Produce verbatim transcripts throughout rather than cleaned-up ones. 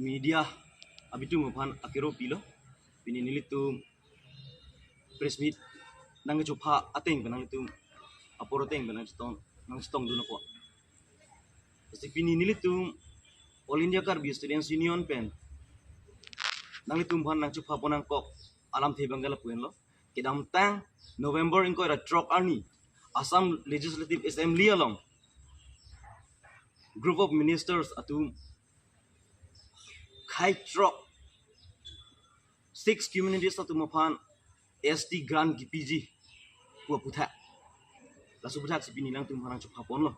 Media abitum aphan akero pilo. Pini nelitum press meet nangchopha ateng pen nanglitum apor ateng pen nangchetong nangchetongdun ako. Lasi pini nelitum All India Karbi Students Union pen nanglitum aphan nangchopha ponnangkok alamthe abang ke lapu-anlo. Kedamtang November ingkoi ra throk arni Assam Legislative Assembly along group of ministers atum khei throk six communities atum aphan S T grant kipiji pu aputhak. Laso aputhak si pini nangtum aphan nangchopha ponlo.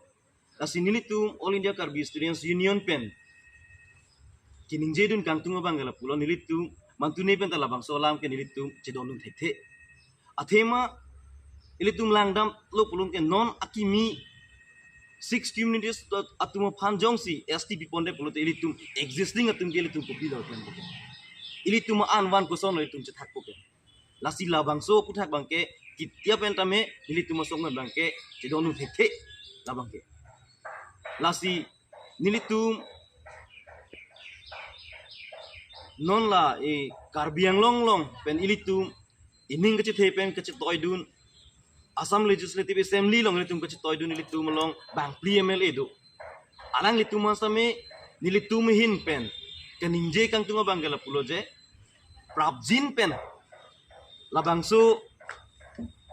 Lasi nelitum All India Karbi Students Union pen keningjedun kangtung abang ke lapulo, nelitum mantune pen ta labangso alam ke nelitum chedondun thekthe. Athema ilitum langdamlo pulote non akimi six communities atum aphan jongsi S T piponde pulote ilitum existing atum ke ilitum kopi dor pen. Ilitum an van kosonlo ilitum chethakpo ke. Lasi labangso aputhak abang ke ketia pen tame nelitum asong pen abang ke chedondun thekthe labang ke. Lasi nelitum non la e Karbi Anglong along pen ilitum ining kachethe pen kachetoidun Assam Legislative Assembly along ilitum kachetoidun ilitum along bangphli M L A do. Alanglitum asame nelitum ahin pen keningje kangtung abang ke lapulo je prapjin pen labangso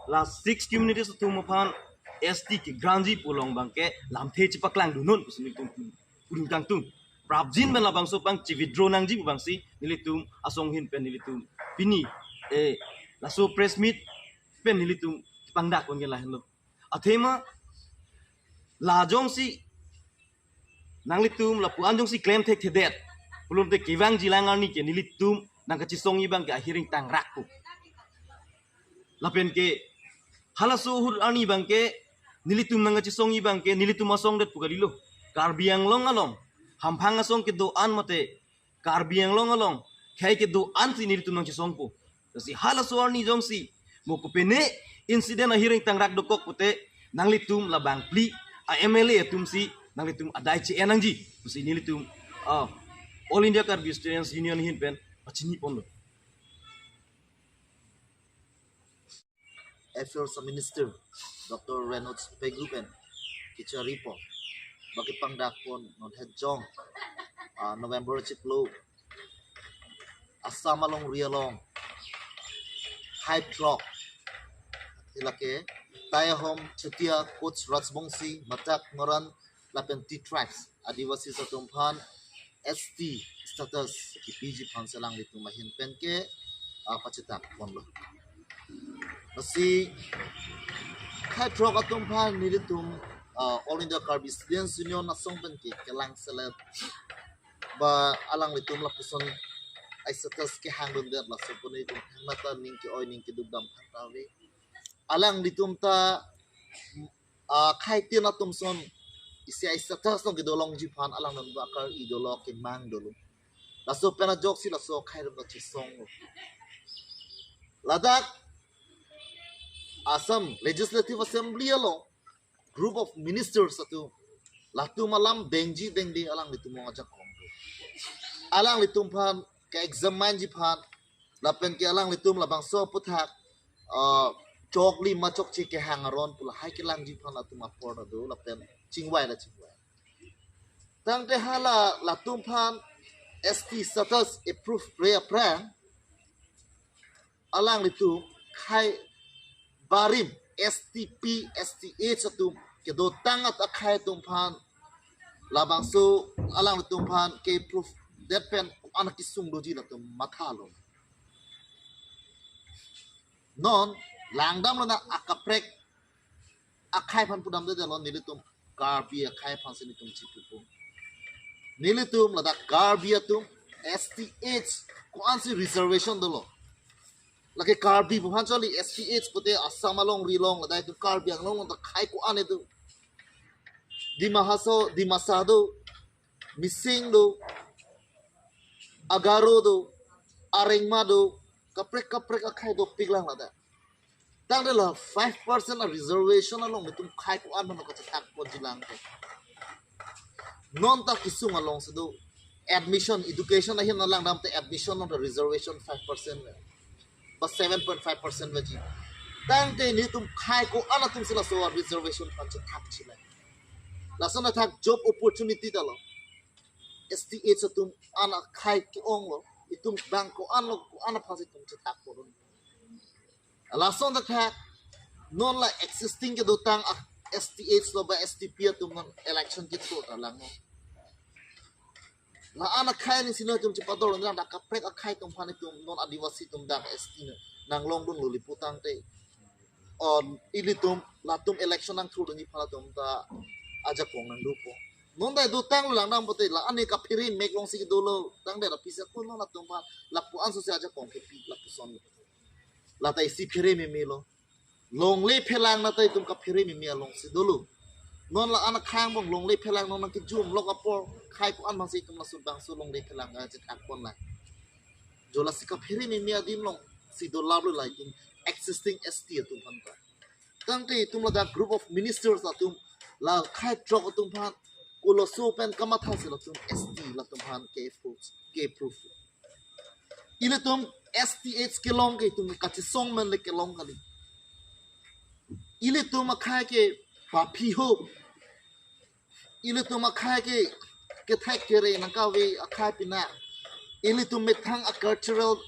la six communities atum aphan S T ke grantji pu along abang ke lamthe chepaklangdunnon pusi nelitum pudun kangtung. Prapjin pen labangso abang che-withdraw nangji pu abangsi nelitum asong ahin pen nelitum pini eh laso press meet pen nelitum pangdak pon ke lahenlo. Athema la jongsi nanglitum lapu-an jongsi klem thekthedet pulote kevangjilang arni ke nelitum nangkachesongji abang ke ahiring tangrak pu. Lapen ke halaso ahut arni abang ke nelitum nangkachesongji abang ke nelitum asongdet pu kalilo. Karbi Anglong along hamphang asong kedo-an mate Karbi Anglong along khei kedo-an si nelitum nangchesongpo. Lasi halaso arni jongsi mo kopine incident ahiring tangrak dokok pute nanglitum la bangphli a M L A atum si nanglitum adai che-en nangji pusi nelitum ah, All India Karbi Students Union ahin pen pachini ponlo. Affairs Minister Doctor Renold Pegu pen kechari pon ba kepangdak pon non hejong ah, November chiklo Assam alongri along khei throk, lake Taihom, Chutia, Koch, Rajbongsi, Matak, Moran lapen Tea Tribes, Adivasi atum aphan S T status kipiji aphan si alanglitum ahin pen ke ah, pachethak ponlo. Lasi khei throk atum aphan nelitum ah, All India Karbi Students Union asong pen ke kelang selet ba alanglitum lapuson ai status kehangdundet, laso pu nelitum thangnatta ning ke-oi ning keduk dam thangta ave. Alanglitum ta ah, khei tin atum ason isi ai status along kedo longji aphan alanglitum ta akar-i dolo, kemang dolo. Laso pen ajoksi laso khei atum ta chesonglo. Ladak Assam Legislative Assembly along group of ministers atum latum alam dengji dengde alanglitum along ajakong. Alanglitum aphan ke-examine ji aphan lapen ke alanglitum labangso aputhak ah, chokli ma chokche kehang aron pu lahai kelangji aphan latum apor ta do lapen chingvai la chingvai. Tangte hala latum aphan S T status approve re aphrang alanglitum khei barim S T P, S T H atum kedotang at akhei atum aphan labangso alanglitum aphan ke-approve det pen ko-an kesung doji latum mathalo. Non langdamlo na akaprek akhei aphan pudamdedetlo, nelitum Karbi akhei aphan si nelitum chipupo. Nelitum ladak Karbi atum S T H ko-an si reservation dolo. Lake Karbi pu aphan choli S T H pute Assam alongri along ladak itum Karbi Anglong along ta khei ko-an itum. Dima Hasao, Dimasa do, Mising do, Agaro do, Arengma do, kaprek kaprek akhei dopiklang ladak. Tangte la five percent a reservation along itum khei ko-an mano kachethak ponjilang ke. Non ta kesung along si do admission, education ahin nanglang damte admission along reservation five percent ve, ba seven point five percent veji. Tangte nelitum akhai ko-an atum si laso reservation aphan chethak chilai. Lason athak job opportunity ta lo. S T H atum an akhai ke-ong lo. Itum bang ko-an lo, ko-an aphan si itum chethak pon. Lason athak non la existing kedotang a S T H lo ba S T P atum non election kethur ta lang lo. La-an akhai ni sino itum chepador lang, dak kaprek akhai atum aphan itum non Adivasi atum dak S T na nanglongdun lo li putangte, on ilitum latum election nangthurdunji aphan latum ta ajakong nangdopo. Non dai dotang lo lang dam pote la-an ne kaphere mek along si dolo tangte la pisa ko non latum aphan lapu-an so si ajakong kepi lapuson lo. Lata isi phere meme lo. Longle phelang nata itum kaphere meme along si dolo. Non la-an akhai angbong longle phelang non nangkejum lok apor akhai ko-an abang si itum laso bangso longle phelang kachethak pon lang. Jo lasi kaphere meme adim along si dolap lo la itum existing S T atum aphan ta. Tangte itum ladak group of ministers atum la akhai throk atum aphan koloso pen kamatha si latum S T latum aphan ke approve, ke approve. Ilitum S T H kelong ke itum kachesong men le kelong kali. Ilitum akhai ke baphi ho. Ilitum akhai ke kethek kere nangkave akhai pina. Ilitum methang a cultural,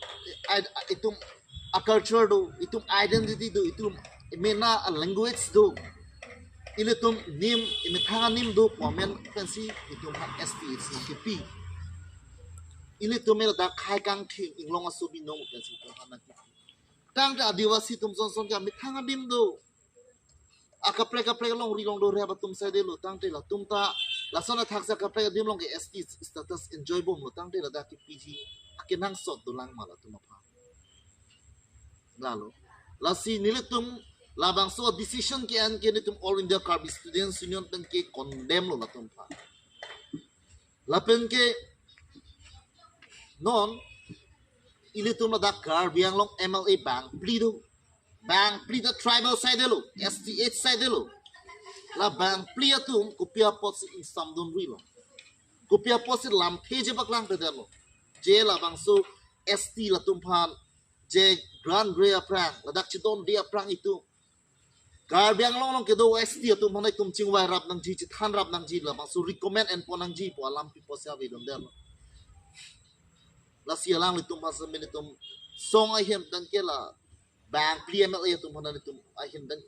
eh, itum a culture do, itum identity do, itum mena a language do. Ilitum nim, methang anim do pu amen pensi itum aphan S T H nangkepi. Ilitum ladak akhai kangthing inglong aso binong pensi itum aphan nangkepi. Tangte Adivasi atum sonson ke methang adim do. Akaprek kaprek alongri along do rap atum saidelo tangte latum ta lason athak si akaprek adim along ke S T status enjoy bom lo tangte ladak kepiji akenangsot dolang ma latum aphan. Lalo. Lasi nelitum labangso decision ke-en ke nelitum All India Karbi Students Union pen ke condemn lo latum aphan. Lapen ke non ilitum ladak Karbi Anglong M L A bangphli do. Bangphli ta tribal saidelo, S T H saidelo. La bangphli atum kopi apotsi ingsamdunri lo. Kopi apotsi lamthe je paklang pedetlo. Je labangso S T latum aphan je grant re aphrang, ladak chedonde aphrang itum Karbi Anglong along kedo S T atum aphan itum chingvai rap nangji, chethan rap nangji, labangso recommend enpon nangji pu alam pi apotsi avedundetlo. Lasi alanglitum aphan semin itum song ahem dan ke la bangphli M L A atum aphan itum ahem dan